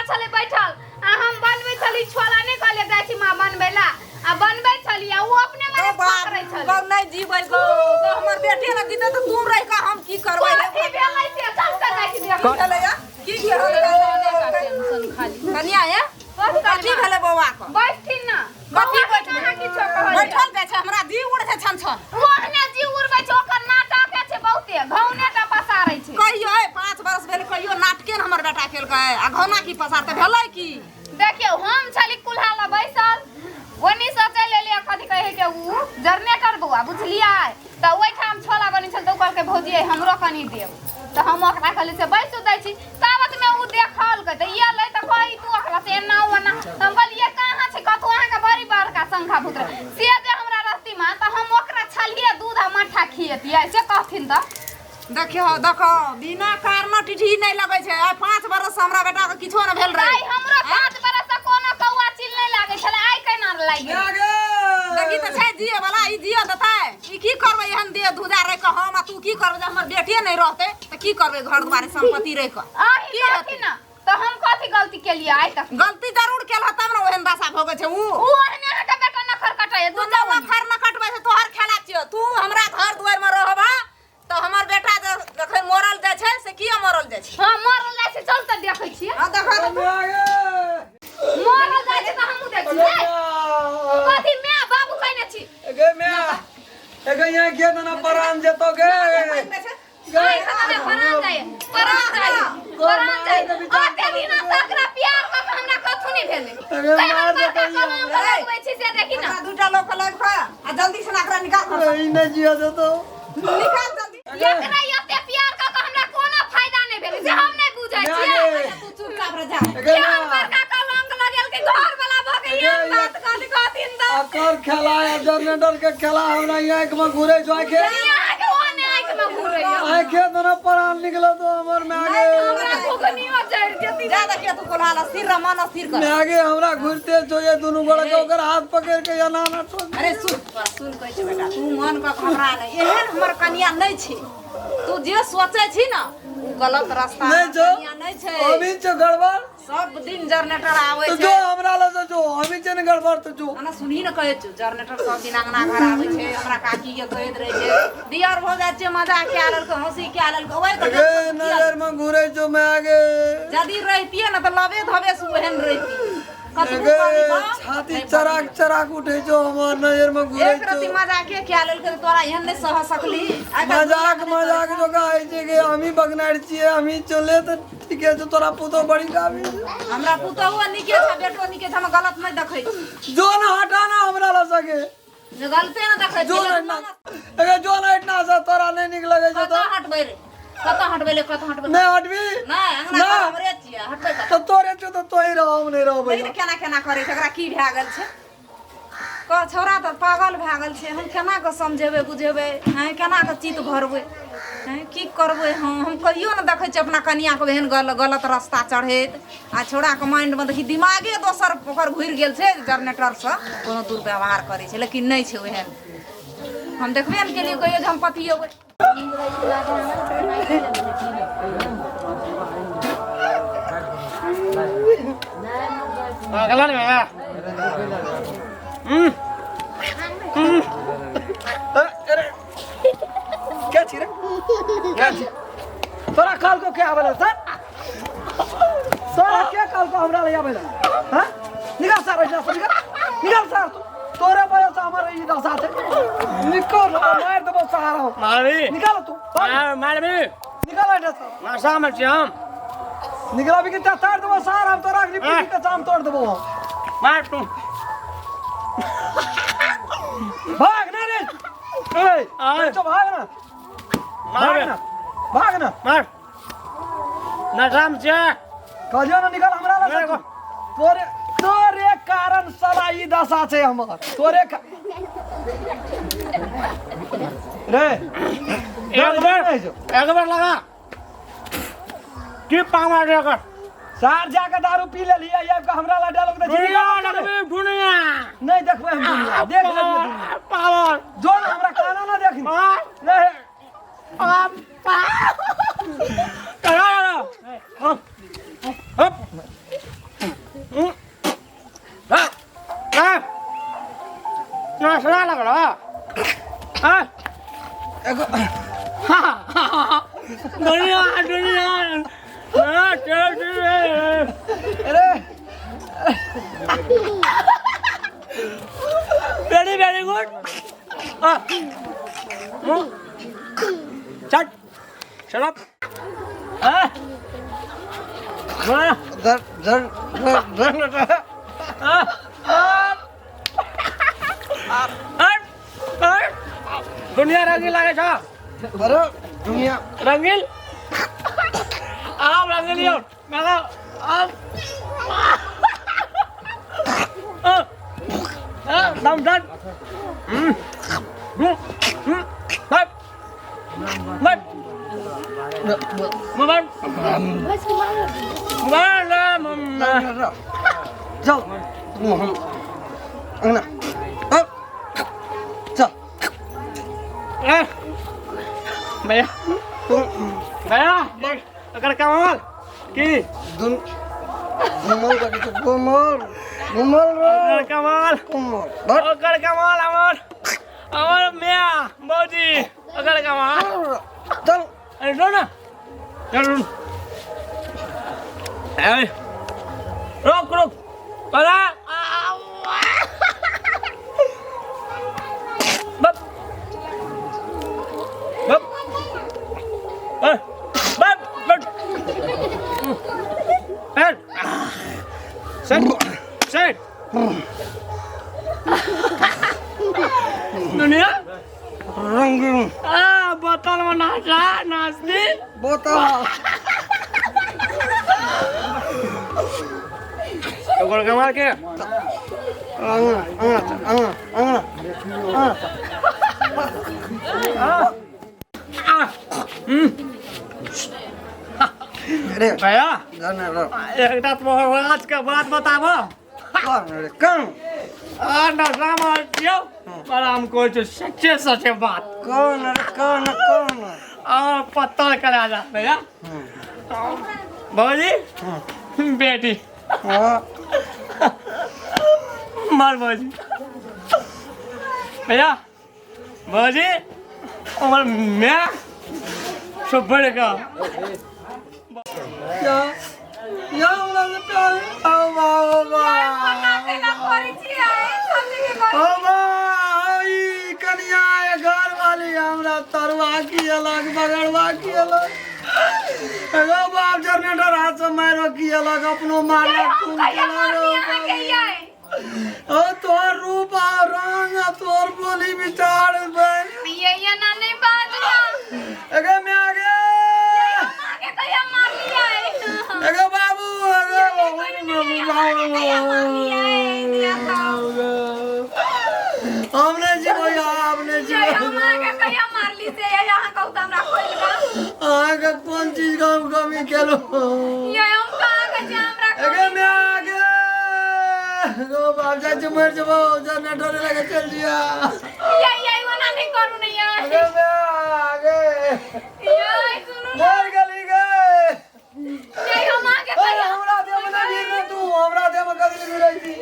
छलै बैठल आ हम बनबै छली छोला नहि कहलियै जाइ छी माँ बनबै ला आ बनबै छली आ ओ अपने गौ मने बाप पकड़ै छलै गौ नहि जीबै गौ गौ हमर बेटे ने जीतै तऽ तू रहि कऽ हम की करबै रे कथी भेलै से चल तऽ राखि दे की भेलै या की भेलै टेंशन खाली कनिया ये बस कथी भेलै बौआ के बैठथिन ना कथी बौआ के बैठबै कहाँ किछो कहलियै बैठल जाइ छै हमरा जी उड़ै छै छन छन ओहने जी उड़बै छै ओकर नाटके छै बहुते घौने टा पसारै छै कहियो ए 5 बरस भेल कहियो नाटके ने हमर बेटा केलकै आ घौना की पसारतै भेलै की देखियौ हम छली कुल्हा लग बैसल ओनी से चलि एलियै कथी कहै के उ जनरेटर बौआ बुझलियै तऽ ओहिठाम छोला बनै छल तऽ ओ कहलकै भौजी हमरो कनी देब तऽ हम ओकरा कहलियै से बैसू दै छी ताबतमे ओ देखलकै तऽ एलै तऽ कहै तू ओकरा से एना ओना तऽ हम कहलियै कहाँ छै कतहु अहाँके बड़ी बड़का शंखा भूत रहै से जे हमरा रहती माँ तऽ हम ओकरा छलियै दूध आ मट्ठा खियतियै से कहथिन तऽ देखियो देखो बिना कारण टिटही नहि लगै छै आइ 5 बरस से हमरा बेटा के किछो नहि भेल आइ रहै हमरो 5 बरस से कोनो कौआ चिल नहि लागै छलै आइ केना लागि गेल देखी तऽ छै जिए वाला ई जिए देतै ई की करबै एहन देह धुजा रहि कऽ हम आ तू की करबै जे हमर बेटे नहि रहतै तऽ की करबै घर दुआरे सम्पत्ति रहि कऽ अहीं की कहथिन ने तऽ हम कथी गलती केलियै आइ तक गलती जरूर केलह तब ने ओहन दशा भऽ गेल छै ऊ उ ओहने अहाँके बेटा नखर कटैया तू दू जब खर न कटबै छै तोहर खेला छियौ तू हमरा घर दुआरि मे रहबा तऽ हमर बेटा जे देखै मरल जाइ छै से किया मरल जाइ छै हँ मरल जाइ छै चल तऽ देखै छियै हँ देखा तऽ तू। मरल जाइ छै तऽ हमहूँ देखै छियै कथी माय बाबू कहने छी गे म्या ए यहाँ के तना परान जेतो गे आइ खतमे परान जाइ परान जाइ परान जाइ ओते दिना से एकरा प्यार कऽ के हमरा कथू नहि भेलै अरे तैं हम मार बड़का देतै कलंक लगबै छी से देखी ना ओकरा दूटा लोक लग कऽ आ जल्दी से ओकरा निकाल घरसँ। ई नहि जिया देतो निकाल जल्दी एकरा एते प्यार कऽ के हमरा कोनो फायदा नहि भेलै से हम नहि बुझै छियै तू चुपचाप रह जा गे केहन बड़का कलंक लगेल के घर वाला भऽ के एहन बात कहली कहथिन तऽ अकर खेला है जनरेटर के खेला हमरा यहाँ आँख में घुरे जो आँखे अहाँके ओने आँखि में घुरैया आँखे दोनों परान निकलो तो हमर में आगे हमरा घुघनियो जरि जेती जा देखिए तू कोल्हा ला सिर रह मन स्थिर कर में आगे हमरा घुरते जो ये दोनों गोड़ा के ओकर हाथ पकड़ के या ना ना ठोक अरे सुन तोरा सुन कहै छै बेटा तू मन कऽ घबरा नहि एहन हमर कनिया नहि छै तू जे सोचै छी ने ओ गलत रास्ता नहि छौ कनिया नहि छै अभी छौ गड़बड़ सब दिन जनरेटर आबै तो छै जो हमरा लग से जो अभी छै ने गड़बड़ तो जो ना सुनही ने कहै छौ जनरेटर सब दिन अंगना घर आबै छै हमरा काकी के कहैत रहै छै दियर भऽ जाइ छै मजा कए लेलकै हँसी कए लेलकै ओहि के गे नजर में घुरे छौ मैं आगे यदि रहितियै ने तऽ लबे धबे से ओहन रहितियै कतबो गे करी तऽ छाती नहि चराक चराक उठे छौ हमर नजर में घुरे एक रति छौ मजाके कए लेलकै तऽ तोरा एहन नहि सह सकली आइ काल्हि मजाक मजाक जो कहै छै कि हमही बगनार छियै हमही चले तऽ ठीके छौ तोरा पुतोह बड़ी काबिल छौ। हमरा पुतोहुओ नीके छै बेटो नीके छै हम गलत नहि देखै छी जो ना हटा ना हमरा लग सके जे गलते नहि देखै जो छी ना ना अगर जो ना हटना से तोरा नहीं निक लगे छौ कतऽ तऽ हटबै रे कतऽ हटबै ले कतऽ हटबै नहीं हटबी नहि अंगना ना। घर हमरे छियै हटबै कतऽ तऽ तोरे छौ तऽ तोही रह हम नहीं रहबै देखी ने केना केना करै छै एकरा की भए गेल छै कह छौड़ा तऽ पागल भए गेल छै हम केना कऽ समझेबै बुझेबै हँ केना कऽ चित्त भरबै हँ की करबै हम हम कहियो ने देखै छियै अपना कनिआँके एहन गलत रास्ता चढ़ैत आ छौड़ाके माइंडमे देखी दिमागे दोसर ओकर घुरि गेल छै जनरेटरसँ कोनो दुर्व्यवहार करै छै लेकिन नहि छै ओहन हम देखबे ने केलियै कहियो जे हम पतियेबै अगला नहीं है अरे क्या छी रे क्या छी तोरा काल को क्या आवेला सर तोरा क्या काल को हमरा ले आवेला हां निकाल सर ऐसा से निकाल निकाल सर तू तोरे वजह से हमर ई दशा छै निकल मार देबो सहारा हो मारवी निकाल तू भाग। मारवी निकाल ऐसा से नशा में छी हम निकला भी के तार देबो सहारा हम तोरा अगली पीढ़ी के चाम तोड़ देबो मार तू भाग ना रे ए आय। तो भाग ना मार भाग ना भाग ना मार नशा में छी कहलियो ना निकल हमरा लग से तू। तोरे तोरे कारण साला ई दशा छै हमर तोरे रे एक बार एक बार लगा की पावा रे कर सार जाके दारू पी लेलियै आबि कऽ हमरा लग डायलॉग दै छी दुनिया लगबे दुनिया नहि देखबै हम दुनिया देख लेलियै दुनिया पावर जो ना हमरा काना ना देखी नहीं करा लगल हाँ एगो दुनिया दुनिया हाँ, चल, चल। अरे वेरी वेरी गुड चट शट अप हाँ जर जर जर जर दुनिया रंगीन लागे छ अरे दुनिया रंगीन आब रंगीन यौ आब दम दम मोबाइल चल तू हम अंगना अब चल भैया तू भैया अगर कमाल की दुन घुमल का तो घुमल घुमल रे ओकर कमाल घुमल बट ओकर कमाल हमर हमर मिया भौजी ओकर कमाल चल अरे रो ना चल रुक ए रुक रुक पला बप बप ए बप बप ए सेट सेट दुनिया रंगीन आ बोतल में नाचा नाचती बोतल ओकर कमाल के अंगना अंगना अंगना अंगना अंगना अरे भैया जाने रे एकटा तोहर राज के बात बताबो कौन रे कौन आ नशा मार दियो पर हम कोई तो सच्चे सच्चे बात कौन रे कौन कौन और पत्थर करा जा भैया भौजी बेटी हाँ मार भौजी भैया भौजी हमर my सब का या या हमरा से प्यार ओ बा ओ बा केना करै छियै समझे के ओ बा ई कनिया ए घर वाली हमरा तरुआ की अलग बगड़वा की अलग एगो बाप जनरेटर हाथ से मारो की अलग अपनो मारलक हम खून कहिया केलक, मारली ओ अहाँके बाप। यै ओ तोहर रूप आ रंग आ तोहर बोली विचार बन ये ये ना नहीं बाजू एगे में आगे अहाँके कहिया मारलियै एगे बाबू एगे बाबू हमने जीवो हमने ये जीवो हम अहाँके कहिया मारली से ये अहाँ कहू तऽ हमरा खोलि कऽ अहाँके कोन चीज के हम कमी केलहुँ ये हम कहाँ के छी हमरा एगे में आगे गो बाप जाइ छी मरि जेबो जनरेटर लगे चल जिया ये ये ओना नहीं करू ने ये एगे में आगे ये सुनू ने मर गेली गे ये हम अहाँके अरे कहिया हमरा देह में नहि गिरले तू हमरा देह में कथी गिरै छी